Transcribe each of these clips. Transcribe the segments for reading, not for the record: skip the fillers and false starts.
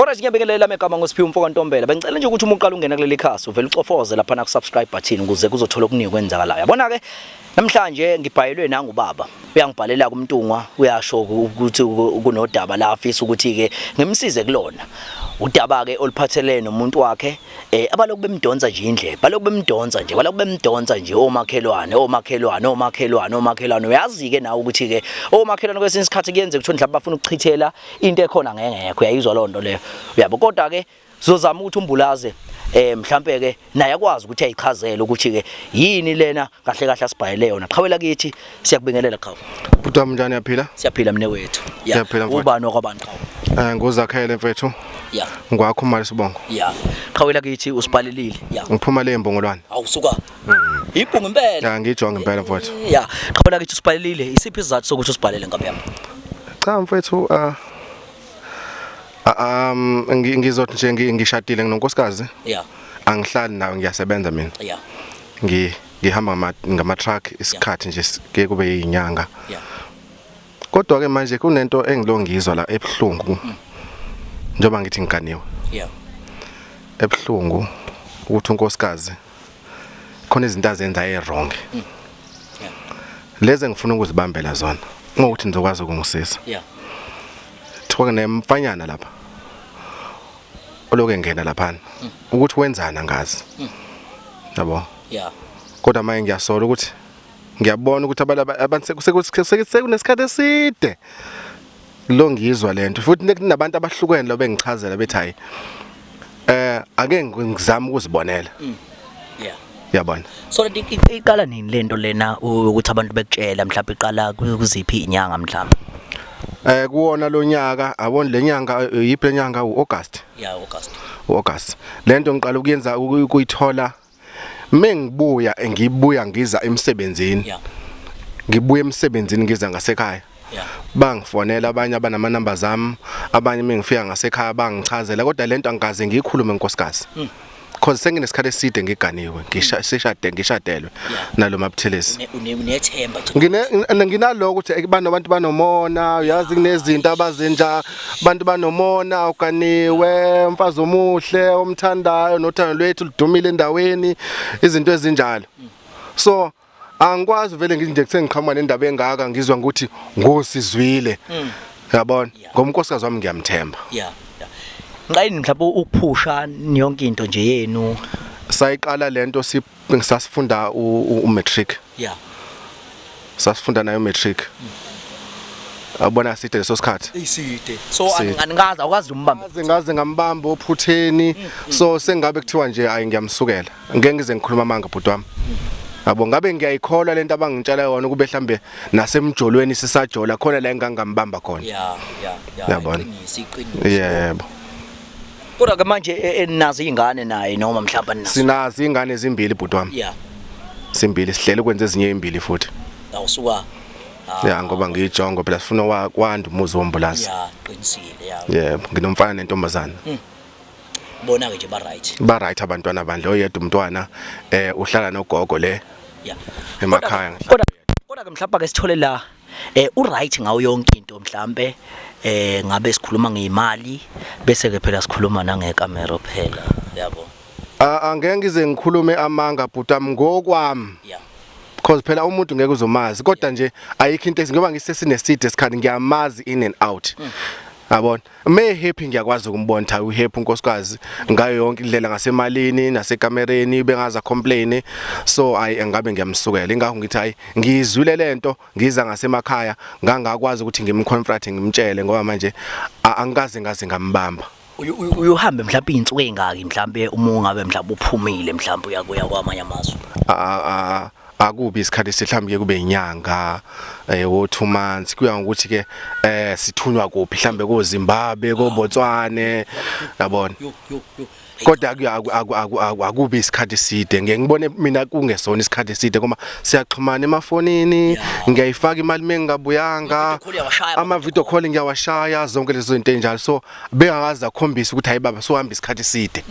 Kodwa nje ngiyabingelela megama ngoSiphiwe umfo kaNtombela. Bengicela nje ukuthi uma uqala ungena kuleli khasi uvele ucofoze lapha na ku subscribe button ukuze kuzothola okuningi okwenzakalayo. Yabona ke namhlanje ngibhayelwe nangubaba. Uyangibhalela kumntungwa uyasho ukuthi kunodaba la afisa ukuthi ke ngimsize kulona. Udaba ke oluphathelene nomuntu wakhe eh abalokhu bemdonsa nje indlebe, balokhu bemdonsa nje, balokhu bemdonsa nje omakhelwane, omakhelwane, omakhelwane, omakhelwane. Uyazi ke nawe ukuthi ke omakhelwane kwesinye isikhathi kuyenzeka ukuthi mhlawumbe bafuna ukuchithela into ekhona ngengekho uyayizwa loo nto leyo uyabo kodwa ke sizozama ukuthi umbulaze eh mhlambe ke naye akwazi ukuthi ayichazele ukuthi ke yini lena kahle kahle asibhayele yona qhawela kithi siyakubingelela qhawe. Bhuti wami njani uyaphila? Siyaphila mne wethu. Siyaphila mfowethu. Ubani wakwabani qhawe? Eh nguzakhele mfethu. Ya. Ngwakho mali sibongo. Ya. Qhawela kithi usibhalelile. Ya. Ngiphuma le embongolwane. Awusuka. Ibhungu impela. Ya ngijonga impela mfowethu. Ya. Qhawela kithi usibhalelile. Isiphi isizathu sokuthi usibhalele nkabi yami? Cha mfowethu ngizothi nje ngishadile nginonkosikazi. Ya. Angihlali nawe ngiyasebenza mina. Ya. Ngi ngihamba ngama ngama truck isikhathi nje kuye kube yinyanga. Ya. Kodwa ke manje kunento engilongizwa la ebuhlungu. Njengoba ngithi ngiganiwe. Ya. Ebuhlungu ukuthi unkosikazi khona izinto azenza e-wrong. Yeah. Lezi engifuna ukuzibambela zona ngokuthi nizokwazi ukungisiza. Yeah. Thiwa kunemfanyana lapha oloke engena laphana ukuthi wenzani angazi. Yabo. Yeah. Kodwa manje ngiyasola ukuthi ngiyabona ukuthi abantu sekunesikhathi eside lo ngizwa lento futhi kunabantu abahlukene lo bengichazela bethi hayi ake ngizame ukuzibonela. Yeah. Yabona. So iqala nini lento lena ukuthi abantu bekutshela mhlawumbe iqala kuziphi inyanga mhlawumbe? Kuwona lo nyaka abona lenyanga yiphi lenyanga uAugust. Yeah, August. uAugust. Lento ngiqala ukuyenza ukuyithola mengibuya ngibuya ngiza emsebenzini. Yeah. Ngibuya emsebenzini ngiza ngasekhaya. Yeah. Bangifonela abanye abanama numbers ami, abanye mengifika ngasekhaya bangichazela kodwa lento angikaze ngiyikhulume nkosikazi. Cause senginesikhathi eside ngiganiwe, ngisha sishade ngishadelwe nalo Mabuthelezi. Unethemba nje. Ngine nginaloko ukuthi banobantu banomona, uyazi kunezinto abazenja, abantu banomona, uganiwe, umfazi omuhle omthandayo nothando lwethu ludumile endaweni, izinto ezinjalo. So angikwazi vele ngithi nje kusengiqhamuka nendaba engaka ngizwa ukuthi ngosizwile. Yabona, ngoba unkosikazi wami ngiyamthemba. Yeah. Yeah. Nqayini mhlawumbe ukuphusha yonke into nje yenu. Sayiqala lento sasifunda u-matric. Yeah. Sasifunda nayo matric. Abona side leso sikhathi. Iside. So Side. anikazi awukazi umbambe. Ngaze ngaze ngambamba ophutheni. So sengabe kuthiwa nje ayi ngiyamsukela. Ngeke ngize ngikhuluma amanga bhuti wami. Yabo ngabe ngiyayikholwa lento abangitshela yona kube mhlambe nasemjolweni sisajola khona la engangambamba khona. Yeah, yeah, yeah. Yabona. Iqiniso, iqiniso. Yebo. Kodwa ke manje nazo izingane naye noma mhlawumbe ninazo. Sinazo ingane ezimbili bhuti wami. Yeah. Simbili sihlele ukwenza ezinye imbili futhi. Awusuka. Ya ngoba ngiyijongo phela sifuna kwanda umuzi wombulazi. Yeah, qinisile yeah. Yebo, nginomfana nentombazana. Bona ke nje ba right. Ba right abantwana bandle oyedwa umntwana uhlala nogogo le Yeah. emakhaya. Kodwa ke mhlawumbe ke sithole la u right ngawo yonke into mhlambe ngabe sikhuluma ngeimali bese ke phela sikhuluma nangekamero phela yabo. Angeke ngize ngikhulume amanga bhuti wami ngokwami. Yeah. Because phela umuntu ngeke uzomazi kodwa nje ayikho into ngoba ngisesineside isikhathi ngiyamazi in and out. Yabona me happy ngiyakwazi ukumbona tha uhappy unkosikazi ngayo yonke indlela ngasemalini nasekamereni bengaza complain so ayi ngabe ngiyamsukela ingakho ngithi hayi ngizwile lento ngiza ngasemakhaya ngangakwazi ukuthi ngimconfront ngimtshele ngoba manje angikaze ngaze ngambamba. Uyuhambe mhlawumbe izinsuku ezingaki mhlawumbe uma ungabe mhlawumbe uphumile mhlawumbe uyakuya kwamanye amazwe? Akubi isikhathi mhlawumbe kube inyanga wo 2 months kuya ngokuthi ke sithunywa kuphi mhlawumbe ko Zimbabwe ko Botswana yabona. Kodwa akubi isikhathi eside ngeke ngibone mina kungesona isikhathi eside ngoba siyaxhumana emafonini ngiyayifaka imali mengingabuyanga ama video call ngiyawashaya zonke lezo zinto enjalo so bengakaze akhombisa ukuthi hayi baba sohamba isikhathi eside.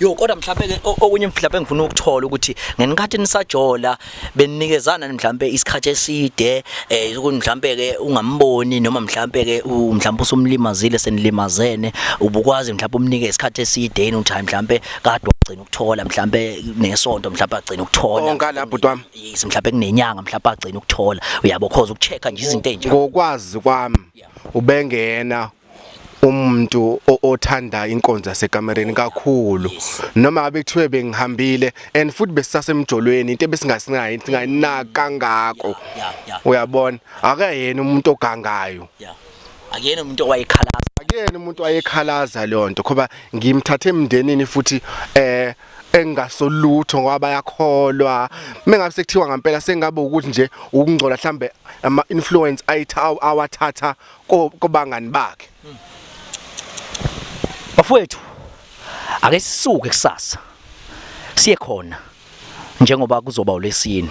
Yo kodwa mhlawumbe ke okunye mhlawumbe ngifuna ukuthola ukuthi ngenkathi nisajola beninikezana mhlawumbe isikhathi eside eh ukuthi mhlawumbe ke ungamboni noma mhlawumbe ke mhlawumbe usumlimazile senilimazene ubukwazi mhlawumbe umnike isikhathi eside yini ukuthi hayi mhlawumbe kade wagcina ukuthola mhlawumbe nesonto mhlawumbe agcina ukuthola. Oh, ngala bhuti wami. Yes mhlawumbe kunenyanga mhlawumbe agcina ukuthola uyabo cause ukuchecka nje izinto ezinjalo. Ngokwazi kwami ubengena umuntu othanda inkonzo yasekamereni kakhulu noma ngabe kuthiwe bengihambile and futhi besisasemjolweni into ebesingasingayi singayinaka kangako uyabona akayena umuntu ogangayo akuyena umuntu owayekhalaza akuyena umuntu wayekhalaza leyo nto ngoba ngimthathe emndenini futhi eh engasolutho ngoba bayakholwa mengabe sekuthiwa ngempela sengabe ukuthi nje ukungcola mhlambe ama influence ayitha awathatha kobangani bakhe. Bafowethu ake sisuke kusasa siye khona njengoba kuzoba uLesine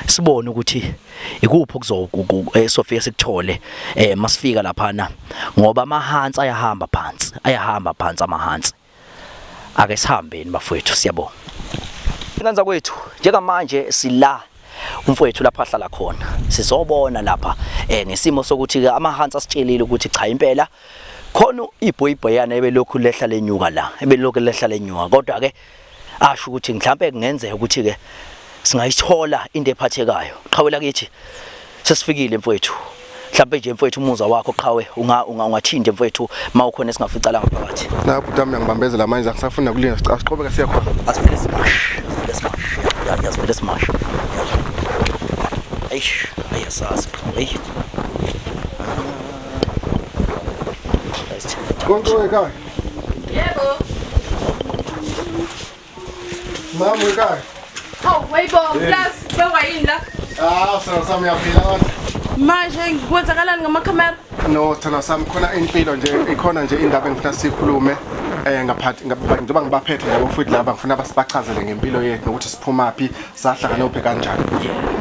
sibone ukuthi ikuphi okuzosofika sikuthole eh masifika laphana ngoba amahansi ayahamba phansi ayahamba phansi amahansi Ake sihambeni bafowethu siyabonga. Ingane zakwethu njengamanje sila umfowethu lapha ahlala khona. Sizobona lapha eh ngesimo sokuthi ke amahansi asitshelile ukuthi cha impela khona ibhoyibhoyana ebelokhu lehla lenyuka la ebelokhu lehla lenyuka kodwa ke asho ukuthi mhlambe kungenzeka ukuthi ke singayithola into ephathekayo qhawela kithi sesifikile mfowethu mhlawumbe nje mfowethu umuza wakho qhawe unga ungathinti mfowethu mawukhona esingafica la ngaphakathi na bhuti wami ngibambezela manje angisafuni nakulinda siqhubeka siye khona asivele simash asivele simash ya ya asivele simash eish ayasazi qhawe eish Konke ekhaya? Yebo. Mama ekhaya. Hawu, wayibo, plus bewayini la? Ah, sithando sami uyaphila kodwa. Manje kwenzakalani ngamakhamera? No, sithando sami khona impilo nje ikhona nje indaba engifuna sikhulume eh ngaphathi njengoba ngibaphethe nje futhi laba ngifuna basibachazele ngempilo yethu nokuthi siphumaphi sahlangana uphi kanjani.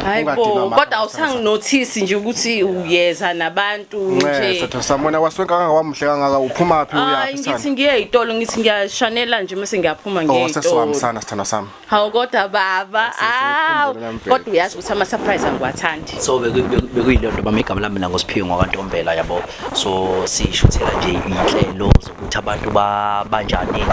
Hayi bo, kodwa awusanginothisi nje ukuthi uyeza nabantu nje. Nce, sithando sami wena waswenka kangaka wamuhle kangaka uphumaphi Hayi uyaphi ngithi sithando? ngiye ey'tolo ngithi ngiyashanela nje mase ngiyaphuma ngiye Oh, ey'tolo. sesiwahambisana sithando sami. Hawu kodwa baba, awu Sesiyikhumbule nampela. kodwa uyazi ukuthi ama-surprise angiwathandi. So bekuyilento bami igama lami mina ngoSiphiwe ngwakaNtombela yabo. So sishuthela nje inhlelo zokuthi abantu ba banjani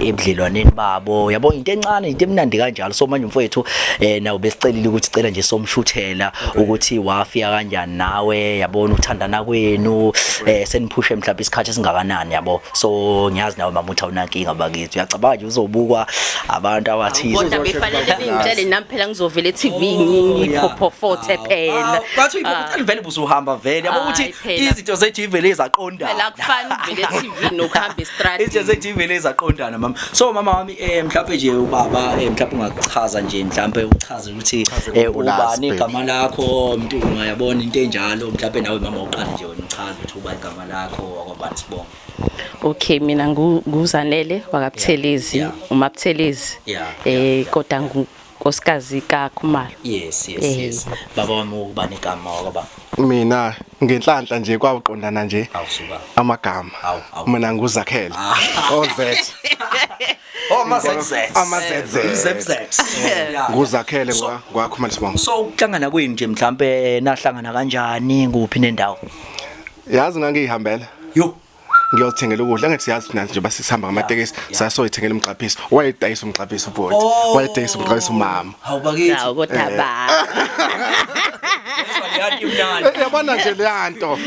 ebudlelwaneni babo. Yabo into encane into emnandi kanjalo. So manje mfowethu eh nawo besicelile ukuthi cela nje somshuthela ukuthi wafika kanjani nawe yabona uthandana kwenu eh seniphushe mhlawumbe isikhathi esingakanani yabo. So ngiyazi nawe mama uthi awunankinga bakithi. Uyacabanga nje uzobukwa abantu abathize. Kodwa befanele ningitshele nami phela ngizovela e-TV ngiphophofothe phela. Bathi uyiphophothela vele busuhamba vele yabo ukuthi Hayi phela. izinto zethu ivele zaqondana. Phela akufani uvele e-TV nokuhamba Izinto estradini. zethu ivele zaqondana mama. So mama wami eh mhlawumbe nje ubaba eh mhlawumbe ungachaza nje mhlawumbe uchaze ukuthi eh ngobulazi, ubani baby. igama lakho Mntungwa yabona into enjalo mhlawumbe nawe mama uqale nje wena uchaze ukuthi ubani igama lakho wakwabani sibonga. Okay mina nguZanele wakaButhelezi, Yeah. uMaButhelezi. Yeah, Eh kodwa ngunkosikazi kaKhumalo. Yes yes Eh. yes. Baba wami ubani igama wakwaba? Mina ngenhlanhla nje kwawuqondana nje Awusuka. amagama. Awu, awu. Mina nguZakhele. OZ. Oh ama ZZ. Ama ZZ. ZZ. Yeah. Nguzakhele So- ngwakhumalo sibongo. So ukuhlangana kwenu nje mhlambe nahlangana kanjani kuphi nendawo? Yazi ngangihambela. Yo. Ngiyozithengela ukudla angithi siyazi thina nje basihamba ngamatekisi sasoyithengela umgxaphisi wayedayisa umgxaphisi ubhuti Oh. wayedayisa umgxaphisi umama Hawu bakithi. Hawu kodwa baba. Eh, yabona nje leya nto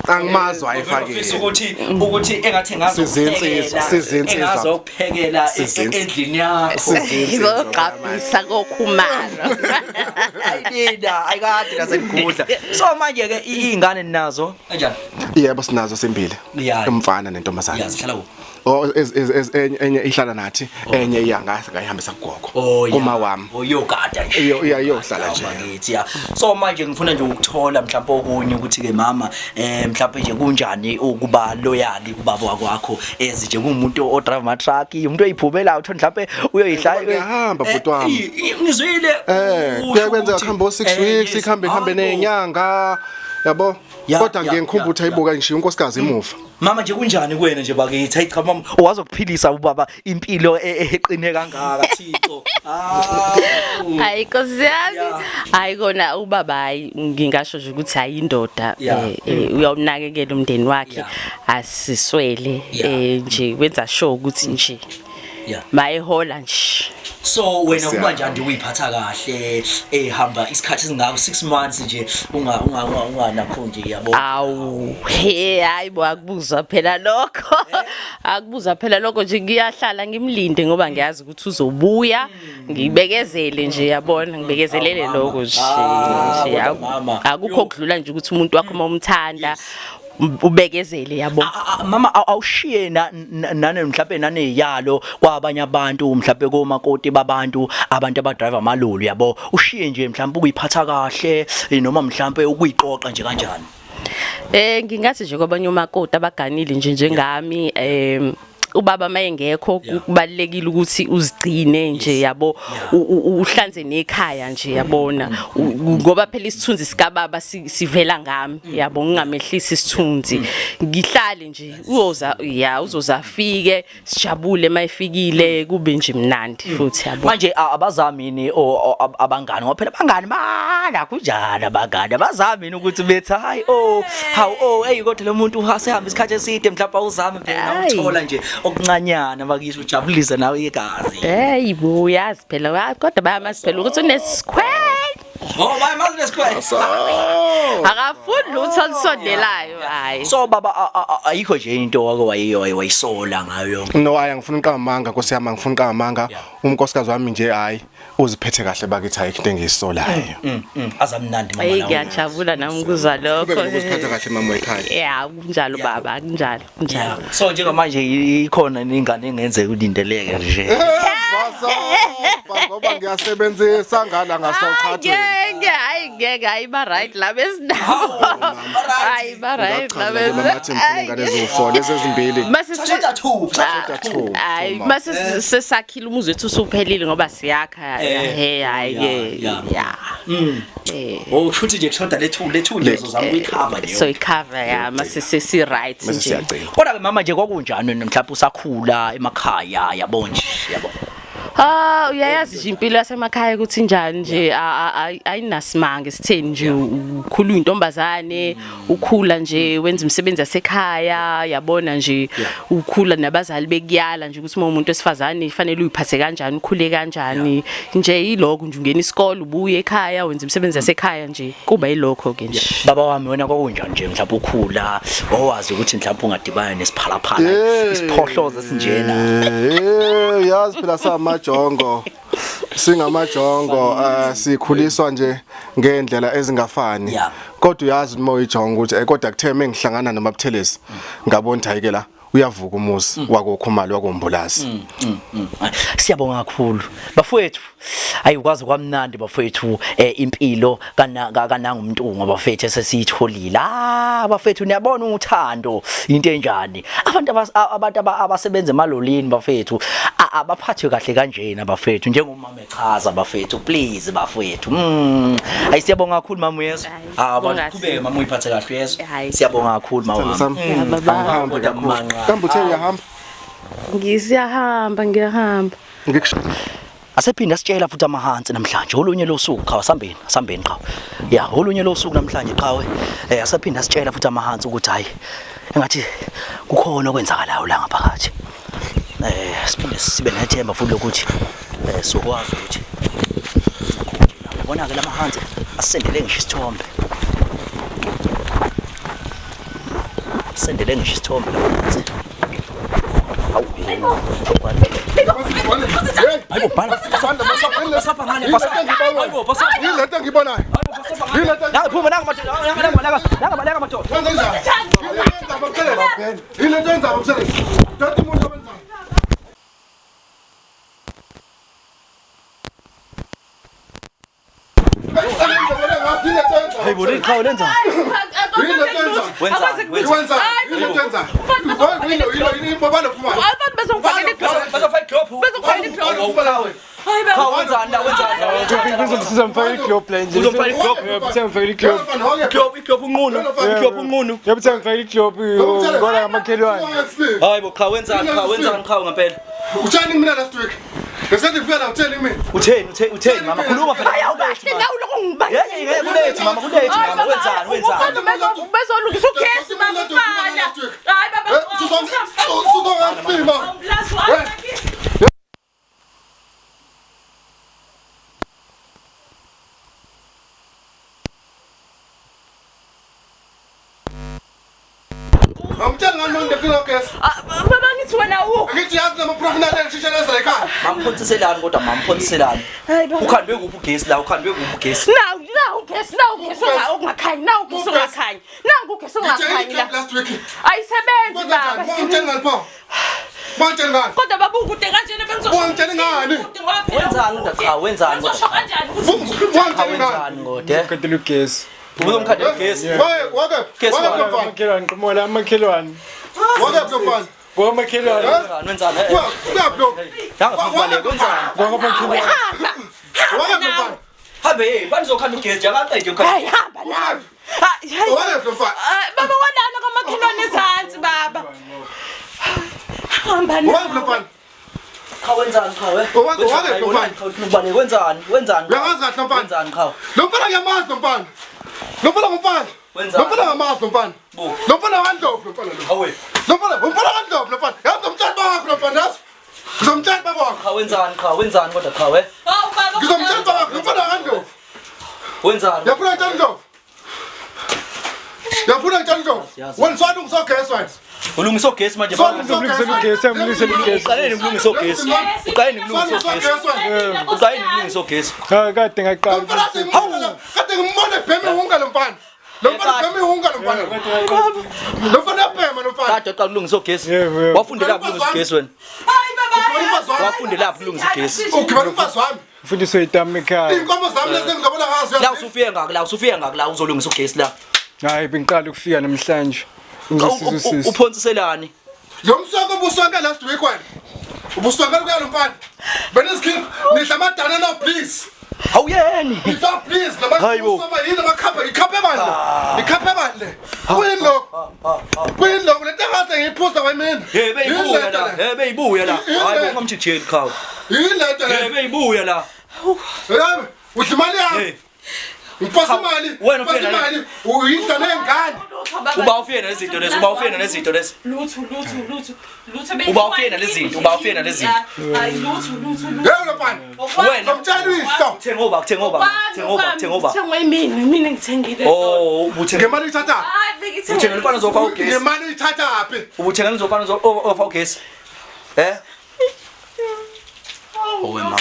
angimazi wayefakile Ngifisa ukuthi ukuthi engathi Sizinsizwa, sizinsizwa. engazokuphekela Sizinsizwa. endlini yakho. Sizinsizwa. Ngizogqabhisa koKhumalo. Ayinina, ayikade nasekudla. So manje ke izingane ninazo kanjani? Yebo sinazo simbili Yeah. umfana nentombazane Yeah, zihlala kuphi? Oh enye enye ihlala nathi enye iya ngayihambisa kugogo Oh yeah. kuma wami Oh yogada nje. Iya, iyohlala nje. Bakithi ya. So manje ngifuna nje ukuthola mhlawumbe okunye ukuthi ke mama eh mhlawumbe nje kunjani ukuba loyal kubaba wakwakho ezi nje kuumuntu o drive ama truck, umuntu oyiphumelayo uthola mhlawumbe uyoyihlala Ngiyahamba, bhuti wami. Ngizwile. Eh usho kuyakwenzeka ukuthi- kuhamba o 6 Eh, weeks yes. ihambe ihambe Hayi bo. nezinyanga. Yabo? Ya, Kodwa ya, ngiye ngikhumbule ukuthi ya, ayibuka ngishiya unkosikazi emuva. Mama nje kunjani kuwena nje bakithi? Hayi cha mama, owazokuphilisa ubaba impilo eqine kangaka Thixo. Ah. Hayi Nkosi yami. Yeah. Hayi kona ubaba hayi ngingasho nje ukuthi hayi indoda Yeah. uyawunakekela umndeni wakhe Yeah. asiswele Yeah. nje wenza sure ukuthi nje Yeah. mayehola nje. So wena kuba Siyabonga. njani uyiphatha kahle ehamba isikhathi esingaka 6 months nje unga unga unga unganakho nje yabo. Awu, he hayi bo akubuzwa phela lokho. Akubuzwa phela lokho nje ngiyahlala ngimlinde ngoba ngiyazi ukuthi uzobuya. Ngibekezele nje yabona, ngibekezelele Awu, mama. lokho nje. Ah, nje, kodwa mama. Akukho okudlula nje ukuthi umuntu wakho uma umthanda ubekezele yabo. Mama awushiye nane mhlawumbe naneyalo kwabanye abantu mhlawumbe komakoti babantu abantu abadrive amaloli yabo ushiye nje mhlawumbe ukuyiphatha kahle noma mhlawumbe ukuyiqoqa nje kanjani. Ngingathi nje kwabanye omakoti abaganile nje njengami ubaba mayengekho Yeah. kubalekile ukuthi uzigcine nje yabo uhlanze nekhaya nje yabona ngoba phela isithunzi sikababa sivela ngami yabo ngingamehlisi isithunzi ngihlale nje uyoza ya uzoza afike sijabule mayifikile kube nje mnandi futhi yabo. Manje abazami yini abangani ngoba phela abangani bala kunjani abangani abazami yini ukuthi bethi hayi oh hawu oh hey kodwa lo muntu usehamba isikhathi eside mhlawumbe awuzame phela nawe Hayi. uthola nje okuncanyana bakithi ujabulise nawe igazi. Hey bo uyazi phela kodwa bayamazi phela ukuthi unesikhwele. Oh bayamazi nesikhwele. Akafuni lutho olusondelayo hayi. So baba ayikho nje into wake wayiyo wayisola ngayo yonke. No hayi angifuni uqamba Nkosi yami angifuni uqamba Yeah. Unkosikazi wami nje hayi uziphethe kahle bakithi ayikho into engiyisolayo. Azamnandi mama Hey nawe. ngiyajabula nami ukuzwa lokho. Qhubeka nokuziphatha kahle mama ekhaya. Yeah kunjalo baba kunjalo kunjalo. Yeah. So njengamanje ikhona ingane engenzeka ulindeleke nje. Bhasobha ngoba ngiyasebenzisa ngala ngasoqhathweni. Ngeke hayi ngeke hayi ba right la besinabo. Hayi ba right la Ngachaza nje mama athi ngifuna ingane eziwu4 lezi ezimbili. Mase Sashoda 2. Sashoda two, Hayi two, mama. mase sesakhile umuzi wethu usuphelile ngoba siyakha he hayi ke yeah. yeah. Eh Oh futhi nje kushoda le 2 le 2 nje uzozama ukuyicover nje. so icover ya mase sesi right Mase nje. siyagcina. Kodwa ke mama nje kwakunjani wena mhlawumbe usakhula emakhaya yabo nje yabo. Ah uyayazi nje impilo yasemakhaya ukuthi njani nje ayinasimanga sitheni nje ukhula uyintombazane ukhula nje wenza imisebenzi yasekhaya yabona nje ukhula nabazali bekuyala nje ukuthi uma umuntu wesifazane ifanele uyiphathe kanjani ukhule kanjani nje yilokho nje ungena isikole ubuye ekhaya wenza imisebenzi yasekhaya nje kuba yilokho ke nje. Baba wami wena kwakunjani nje mhlawumbe ukhula wawazi ukuthi mhlawumbe ungadibana nesiphalaphala isiphohlozo esinjena. Yazi phela samajongo. Singamajongo sikhuliswa nje ngendlela ezingafani. Yeah. Kodwa uyazi uma uyijonga ukuthi kodwa kuthe mengihlangana noMabuthelezi ngabona ukuthi hayi ke la uyavuka umuzi wakokhumalo wakombulazi. Siyabonga kakhulu bafowethu. Ayi ukwazi kwamnandi bafowethu impilo kanangumntungo bafethu esesiyitholile. Ah bafethu niyabona uthando into enjani. Abantu abantu abasebenza emalolini bafethu abaphathwe kahle kanjena bafethu njengomama echaza bafethu please bafethu. Ayi siyabonga kakhulu mama uyezwa. Hayi, Ah sibonga qhubeke mama uyiphathe kahle uyezwa. Hayi. Siyabonga kakhulu mama. Sami. Ya, baba. Angihambe Kodwa kakhulu. manqa. Kambe uthe uyahamba? Ngisiyahamba ngiyahamba. Ngikusho Asephinda sitshela futhi amahansi namhlanje olunye losuku qhawe sambeni sambeni qhawe. Ya olunye losuku namhlanje qhawe asephinda sitshela futhi amahansi ukuthi hayi engathi kukhona okwenzakalayo la ngaphakathi. Siphinde sibe nethemba futhi lokuthi sokwazi ukuthi yabona ke lamahansi asendele ngisho isithombe. Sendele ngisho isithombe lamahansi. Hawu. Hayibo bhala. Yilento engiyibonayo. Yilento Nanga phuma nanga madoda nanga nanga nanga nanga nanga madoda. enzenjani? Yilento enza Mabuthelezi. Doti umuntu owenzayo. Hayibo liqhawe lenza. Abantu bazongifakela iglove. Bazongifakela iglove. Hayi baba. Cha wenzani la wenzani la? Ngizomsiza ngifake iglobe la nje. Uzomfaka iglobe? Yebo, ngithe ngifake iglobe. Iglobe iglobe unqunu. Iglobe unqunu. Yebo, ngithe ngifake iglobe ngola ngamakhelwane. Hayi bo cha wenzani cha wenzani cha ngempela. Utshani mina last week. Ngesikhathi ngifika la utheni mina? Utheni utheni utheni mama khuluma phela. Hayi awukahle nawe lokho ngibani. Yeye ngeke kulethi mama kulethi mama wenzani wenzani. Bezolungisa ugesi baba mfana. Hayi baba. Suzongasima. Awumlazi wami. Awumtsheli ngani manje ngifika ugesi? Ah, Baba ngithi wena u. Ngithi yazi nama professional eshisheleza ekhaya. Mamphontiselani kodwa mamphontiselani. Hayi baba. Ukhandwe kuphi ugesi la ukhandwe kuphi ugesi? Nawu nawu ugesi nawu ugesi ongakhanyi nawu ugesi ongakhanyi nawu ugesi Ngitshela ongakhanyi la. iglobe last week. Ayisebenzi baba. Wangitshela ngani pho? Wangitshela ngani? Kodwa baba ukude kanjena bengizosho. Wangitshela ngani? Wenzani kodwa cha wenzani kodwa? Ngizosho kanjani ukuthi Cha Wangitshela ngani? wenzani kodwa? Ngikhandela ugesi. Ubuzomkhandela ugesi. Wake Gesi wake wani? mfana. Amakhelwane nqomola amakhelwane. Wake mfana. Kwamakhelwane. Wenzani wenzani? Kuyaphi lokho? Nanga kubaleka wenzani? Kwamakhelwane. hamba. Wake mfana. Hambe hey banizokhanda ugesi nje akaqede ukhanda. Hayi hamba nawe. Hayi hayi. Wake mfana. Ah, Baba walana kwamakhelwane ezansi baba. Hamba Wake nawe. mfana. Cha wenzani cha we? Wake mfana. Cha ufuna ukubaleka wenzani? Wenzani? Uyangazi kahle mfana. Wenzani cha? Lo mfana ngiyamazi lo mfana. Lo mfana ngumfana. Wenzani? Lo mfana ngamazi lo mfana. Bu. Lo mfana kaNdlovu lo mfana lo. Awe. Lo mfana, umfana kaNdlovu lo mfana. Yazi ngomtshela bakho lo mfana yazi. Ngizomtshela baba wakho. Cha wenzani cha wenzani kodwa cha we? Hawu baba. Ngizomtshela baba wakho lo mfana kaNdlovu. Wenzani? Uyafuna ngitshela Ndlovu? Uyafuna ngitshela Ndlovu? Yazi. Wena swana ungizogesi wena. Ulungisa ugesi manje. Swana Ngizomlungisela ugesi, ngimlungisela ugesi. Uqale nokulungisa ugesi. Uqale nokulungisa Swana ugesi. ungizogesi wena. Uqale nokulungisa ugesi. Cha kade Lo ngaqala. mfana simbona kade ngimbona ebhema ihunga lo mfana. Lo mfana ubhema ihunga lo mfana. Lo mfana uyabhema lo mfana. Kade uqala ukulungisa ugesi. Yebo, yebo. Wafundela ukulungisa ugesi wena. Hayi baba. Ugibela umfazi wami. Wafundela ukulungisa ugesi. Ugibela umfazi wami. Mfundiswe itami ekhaya. Iy'nkomo zami lezi engilobola ngazo. La usufike ngaki la usufike ngaki la uzolungisa ugesi la. Hayi bengiqala ukufika namhlanje. Ngizosiza usisi. Uphonsiselani? Lo msonko ubusonke last week wena. Ubusonke kuya lo mfana. Benizikhipha nidla amadana no please. Awuyeni. Nidla please Hayi bo. lama yini amakhapha ikhaphe bani le? Ikhaphe bani le? Kuyini lokho? Kuyini lokho? Lento engase ngiyiphuza kwemina. Hey beyibuya la. Hey beyibuya la. Hayi bo ungamjijeli cha. Yini lento Hey le? beyibuya la. Yami, udla imali yami. Hey Ngiphosa imali. Wena Ngiphosa ufike nale- imali. Uyidla nengane. uba ufike nezinto lezi, uba ufike nezinto lezi. Lutho lutho lutho lutho. Uba ufike nalezi zinto, uba ufike nalezi zinto. Hayi lutho lutho lutho. Yebo lo mfana. Wena Ngomtshela uyihlo. thenga oba, thenga oba, thenga oba, thenga oba. Thengwe mina, mina ngithengile. Oh, ubuthenga Ngemali uyithatha. Hayi bengithengile. Uthengela umfana ozofaka ugesi. Ngemali uyithathaphi? Ubuthengela umfana ofa ugesi. Eh? Owe mama.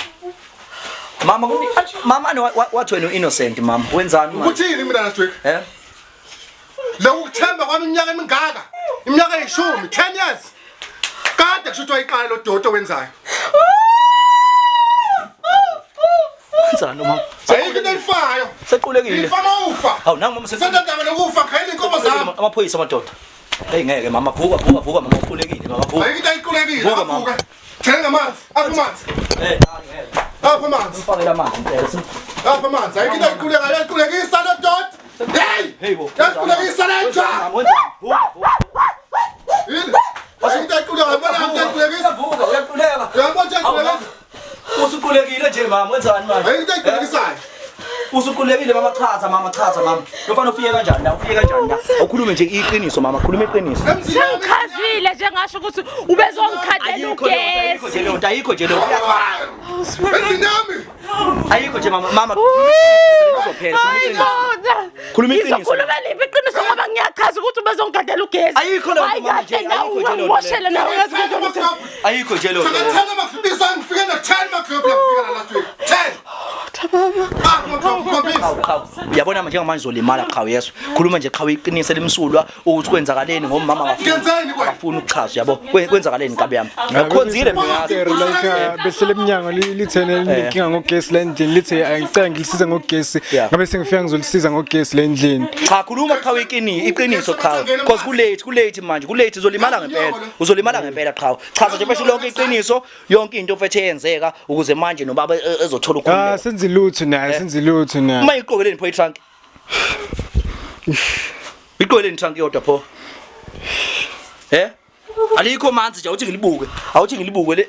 Mama kuni mama ani wathi wena innocent mama. Wenzani manje? Ukuthini mina last week? Eh? Lokuthemba kwami iminyaka emingaka. Iminyaka eyishumi, 10 years. Kade kusho ukuthi wayiqala lo dodo wenzayo. Wenzani mama? Ayikho into eyifayo. Sequlekile. Ifa mawufa. Hawu nangu mama Senda ndaba lokufa khayela inkomo zami. Amaphoyisa amadoda. Hey ngeke mama vuka vuka vuka mama uqulekile mama vuka. Ayikho into ayiqulekile Vuka, mama. avuka. Thenga amanzi, apha amanzi, Eh ngeke. apha amanzi, Mfakela amanzi impela. apha amanzi. Ayikho into ayiqulekayo, ayiqulekisa lo doti. Hey! Hey bo. Yayiqulekisa le nja. Mama wenzani? Vuka vuka. Yini? Ayikho into ayiqulekayo, bona into ayiqulekisa. Vuka uyaquleka. Uyabona into ayiqulekisa? Usuqulekile nje mama wenzani manje? Ayikho into ayiqulekisaya. Usuqulekile mama chaza mama chaza mama. Lofana ufike kanjani la ufike kanjani la? Awukhulume nje iqiniso mama khuluma iqiniso. Emzini wami. Sengichazile nje ngasho ukuthi ubezongikhandela Ayikho leyo nto, ayikho nje ugesi. leyo nto ayikho nje leyo nto. Endlini yami. Ayikho nje mama mama uzophela khuluma Hayi iqiniso. kodwa. Khuluma iqiniso. Ngizokhuluma liphi iqiniso ngoba ngiyachaza ukuthi ubezongikhandela ugesi. Ayikho leyo nto, Hayi mama, nje, kahle nawe ayikho nje leyo nto leyo. ungimoshele nawe uyazi ukuthi Ayikho nje leyo nto. Saka 10 amafisa ngifike na 10 maglobhu la ngifika la last week. 10. Ah, Qhawe, qhawe. Uyabona manje njengamanje uzolimala qhawe yeso. Khuluma nje qhawe iqiniso elimsulwa ukuthi kwenzakaleni ngoba umama akafuni. Ngenzeni kwena? Akafuni ukuchaza yabo. Kwenzakaleni nkabi yami. Ngakhonzile mina yazi. Like behlele emnyango lithene linenkinga ngogesi la endlini lithe angicela ngilisize ngogesi Yeah. ngabe sengifika ngizolisiza ngogesi la endlini. Cha khuluma qhawe iqiniso qhawe. Because kulate kulate manje kulate uzolimala ngempela. Uzolimala ngempela qhawe. Chaza nje mfethu lonke iqiniso yonke into mfethu eyenzeka ukuze manje nobaba ezothola Ah ukukhululeka. senze lutho naye senze lutho naye. Uma iqokeleni pho itrunk. Iqokeleni trunk yodwa pho. Eh? Alikho manzi nje awuthi ngilibuke. Awuthi ngilibuke le.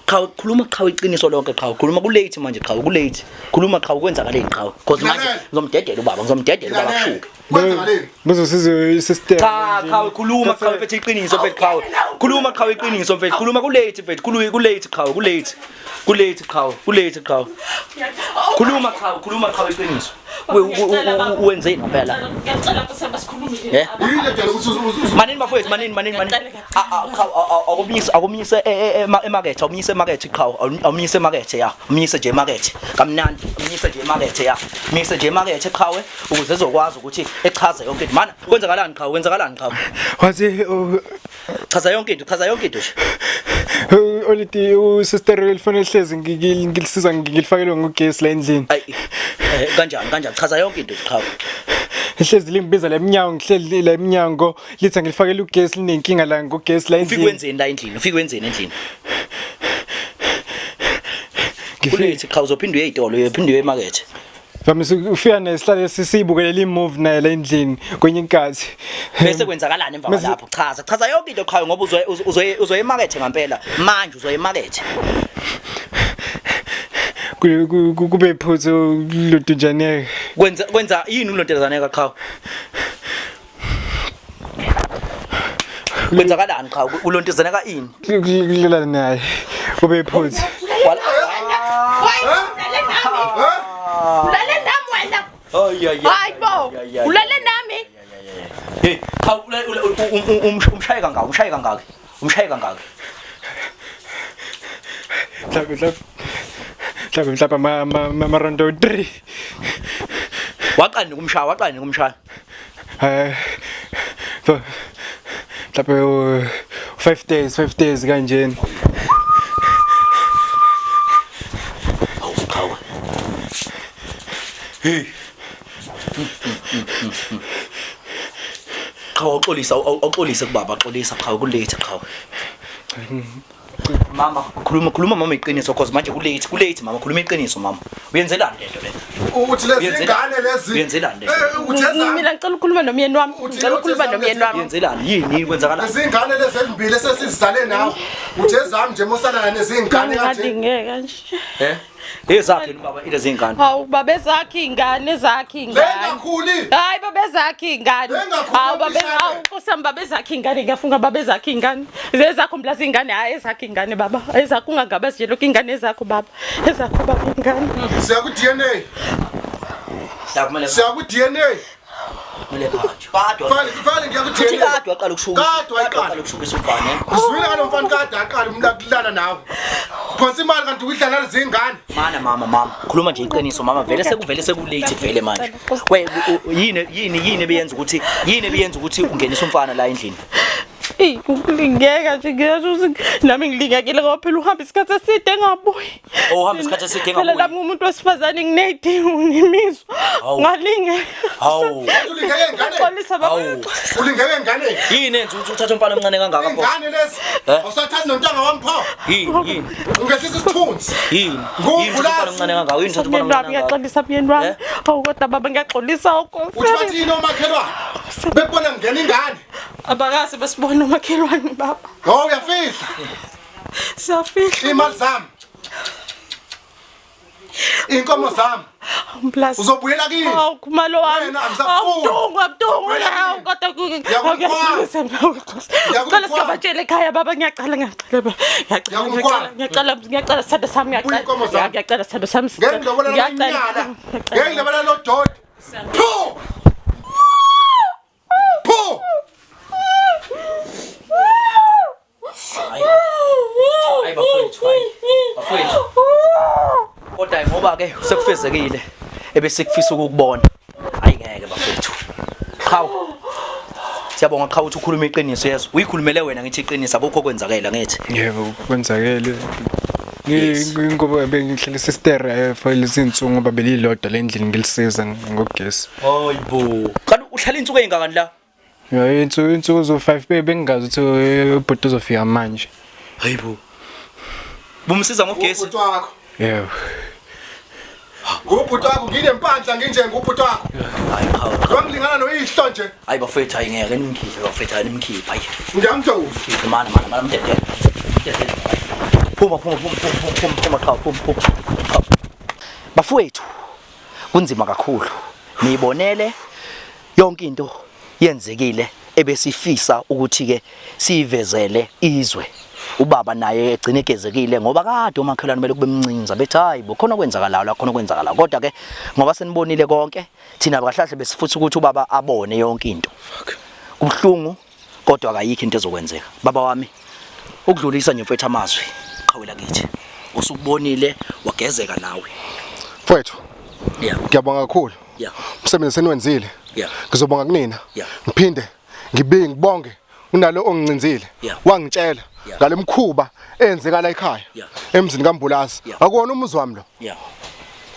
Qhawe khuluma qhawe iqiniso lonke qhawe khuluma ku late manje qhawe ku late khuluma qhawe kwenzakaleni qhawe because manje Ngilalele. ngizomdedela ubaba ngizomdedela ubaba kushuke Kwenzakaleni? Bezosiza i-system. Cha qhawe khuluma qhawe mfethu iqiniso mfethu qhawe khuluma qhawe iqiniso mfethu khuluma ku late mfethu khuluma ku late qhawe ku late ku late qhawe ku late qhawe khuluma qhawe khuluma qhawe iqiniso Wenzeni ngempela Ngiyacela ukuthi sikhulume nje. Eh? Yini edala ukuthi Manini bafowethu manini manini manini. Akumyise akumyise emakethe awumyise emakethe qhawe awumyise emakethe ya umyise nje emakethe kamnandi umyise nje emakethe ya umyise nje emakethe qhawe ukuze ezokwazi ukuthi echaze yonke into mana kwenzakalani qhawe kwenzakalani qhawe Wathi chaza yonke into chaza yonke into nje oliti usister elifone lihlezi ngilisiza ngilifakelwe ngogesi la endlini. ayi kanjani kanjani chaza yonke into nje qhawe Lihlezi lingibiza la emnyango ngihleli la emnyango lithi ngilifakele ugesi linenkinga la ngogesi la ufike endlini. wenzeni la endlini ufike wenzeni endlini Ngifike kulethi qhawe uzophinde uye ey'tolo uyophinde uye emakethe Vamise ufika naye sihlale sisibukelele i-movie naye la endlini kwenye inkathi. Bese kwenzakalani emva Bese- kwalapho? Chaza, chaza yonke into qhawe ngoba uzoye emakethe ngempela. Manje uzoye emakethe. Kube iphuthu ludunjaneka. Kwenza kwenza yini ulontelezaneka qhawe? Kwenzakalani qhawe? Ulontezaneka ini? Kulala naye. Kube iphuthu. Wala- Ulale nami. Ulale nami wena. Ay ay ay. Hayi bo. Ulale nami. Hey, qhawe umshaye kangaka, umshaye kangaka. Umshaye kangaka. Mhlawumbe mhlawumbe mhlawumbe ama round 3. Waqala nokumshaya, waqala nokumshaya. Eh so mhlawumbe 5 days 5 days kanjena. Hawu qhawe. Hey. Qhawe awuxolisa awuxolise kubaba xolisa qhawe kulate qhawe. Mama khuluma khuluma mama iqiniso cause manje kulate kulate mama khuluma iqiniso mama. Uyenzelani lento le? Uthi lezi ngane lezi. Uyenzelani lento? Uthi ezami. Mina ngicela ukukhuluma nomyeni wami. Ngicela ukukhuluma nomyeni wami. Uyenzelani? Yini yini kwenzakalani? Lezi ngane lezi ezimbili esesizale nawe. Uthi ezami nje mosana nezingane kanje. Ngadingeka nje. Eh? Ezakhe baba ilezi ngane. Hawu baba ezakhe ingane ezakhe ingane. Lengakhuli. Hayi baba ezakhe ingane. Bengakhulumi Hawu baba shame. hawu Nkosi yami baba ezakhe ingane ngiyafunga baba ezakhe ingane. Ezakho mlazi ingane hayi ezakhe ingane baba. Ezakho ungangabazi nje lokhu ingane ezakho baba. Ezakho baba ingane. Siya ku DNA. La kumele Siya ku DNA. kumele kanje. Kodwa Fane fane ngiya ku Futhi DNA. kade waqala ukushukisa. Kade wayiqala. Waqala ukushukisa umfana. eh? Uzwile ngalo mfana kade aqala umuntu akulala nawe. Phonsa imali kanti uyidlala lezi ngane. Mana mama mama khuluma nje iqiniso mama vele sekuvele sekulate vele manje. We yini yini yini ebiyenza ukuthi yini ebiyenza ukuthi ungenise umfana la endlini? Eyi ukulingeka nje ngiyasho ukuthi nami ngilingekile ngoba phela uhamba isikhathi eside engabuyi. Oh, uhamba isikhathi eside Phela engabuyi. nami ngumuntu wesifazane nginey'dingo nginemizwa. Hawu. Ngalingeka. Hawu. Ulingeke ngane. Xolisa baba. Hawu. Ulingeke ngane. Yini enza ukuthi uthathe umfana omncane kangaka pho? Ingane lezi. Eh? Awusathathi nontanga wami pho. Yini yini Ungehlisa isithunzi. yini? Yini uthathe umfana omncane kangaka? Yini uthathe umfana Myeni wami omncane kangaka? ngiyaxolisa myeni wami. Eh? Hawu kodwa baba ngiyaxolisa Uthi bathini omakhelwane? Bebona ngena ingane. Abakaze besibona umakhelwane baba. Oh uyafihla. Siyafihla. Imali zami. Inkomo zami. Umplazi. Uzobuyela kimi. Hawu khumalo wami. Wena, angisakufuni. Hawu Mtungu, Mtungu. Wena Hawu kodwa Ngiyakukhwaba. Ngicela sikabatshele ekhaya baba ngiyacela ngiyacela baba. Ngiyacela Ngiyakukhwaba. ngiyacela ngiyacela sithando sami Buya ngiyacela. inkomo zami. Ngiyacela sithando sami. Ngeke ngilobola lamanyala. Ngeke ngilobola lo doti. Phu! Phu! Hayi bafowethu hayi. Bafowethu. Kodwa ngoba Ngoba ke sekufezekile ebesikufisa ukukubona. Hayi ngeke bafethu. Qhawe. Siyabonga qhawe ukuthi ukhuluma iqiniso yezwa. Uyikhulumele wena ngithi iqiniso akukho okwenzakela ngithi. Yebo kwenzakele. Ngoba bengihlele sister eh, for lezi insuku ngoba belilodwa lendlini ngilisiza ngogesi. Hayibo. Kanti uhlala insuku ezingakani la? Ya insuku insuku zo 5 bengingazi ukuthi eh, ubhuti uzofika manje. Hayibo. Bumsiza ngogesi. Ubhuti wakho. Yebo. Ngubhuti wakho nginempandla nginje ngubhuti wakho. Hayi qhawe. qhawe. Ngilingana noyihlo nje. Hayi bafethu hayi ngeke nimkhiphe bafethu hayi nimkhiphe hayi. Ngiyamjova. Khiphe mana mana mana mdedele. Mdedele. Phuma phuma phuma phuma phuma phuma qhawe phuma phuma. Qhawe. Bafowethu kunzima kakhulu. Niyibonele yonke into yenzekile ebesifisa ukuthi ke siyivezele izwe ubaba naye egcine egezekile ngoba kade omakhelwane belokhu bemncinza bethi hayi bo khona okwenzakalayo la khona okwenzakalayo kodwa ke ngoba senibonile konke thina kahlahle besifuthi ukuthi ubaba abone yonke into kubuhlungu kodwa akayikho into ezokwenzeka baba wami ukudlulisa nje mfethu amazwi qhawela kithi usukubonile wagezeka nawe Mfowethu yeah ngiyabonga kakhulu. yeah Umsebenzi seniwenzile. Yeah. Ngizobonga kunina. Yeah. Ngiphinde ngibe ngibonge kunalo ongincinzile. Yeah. Wangitshela Yeah. ngale mkhuba eyenzeka la ekhaya. Yeah. Emzini kaMbulazi. Yeah. Akuwona umuzi wami lo. yeah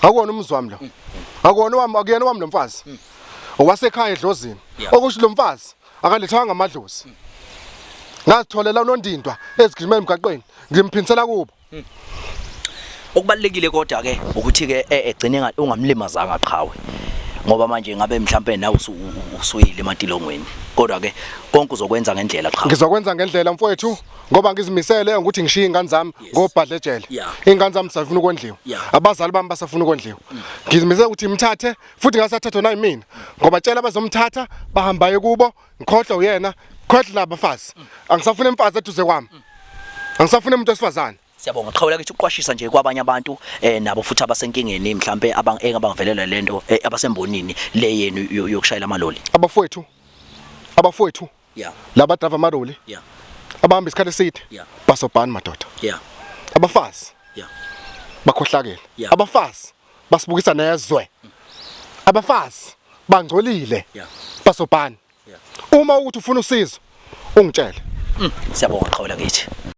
Akuwona umuzi wami lo. Akuwona wami akuyena wami lo mfazi. Owasekhaya edlozini. Yeah. Okusho lo mfazi akalethwanga amadlozi. Ngazitholela unondindwa ezigijimela emgaqweni ngimphindisela kubo. Okubalekile kodwa ke ukuthi ke eh, egcine ungamlimazanga qhawe. Ngoba manje ngabe mhlambe nawe usuyile ematilongweni. Kodwa ke konke uzokwenza ngendlela qhawe. Ngizokwenza ngendlela mfowethu ngoba ngizimisele ukuthi ngishiye ingane zami ngobhadla ejele. Ingane zami zisafuna ukondliwa. Abazali bami basafuna ukondliwa. Ngizimisele ukuthi ngimthathe futhi ngasathathwa nayimina ngoba tshela abazomthatha bahambaye kubo ngikhohlwa uyena khohlwa nabafazi. Angisafuna imfazi eduze kwami. Angisafuna umuntu wesifazane. Siyabonga qhawula kithi uqwashisa nje kwabanye abantu eh nabo futhi abasenkingeni mhlambe abangavelelwa lento eh, abasembonini le yenu yokushayela amaloli. Abafowethu. Abafowethu. Yeah. Laba driver amaloli. Yeah. Abahamba isikhathi eside. Yeah. Basobhani madoda. Yeah. Abafazi. Yeah. Bakhohlakele. Yeah. Abafazi basibukisa nezwe. Abafazi bangcolile. Yeah. Basobhani. Yeah. Uma ukuthi ufuna usizo ungitshele. Siyabonga qhawula kithi.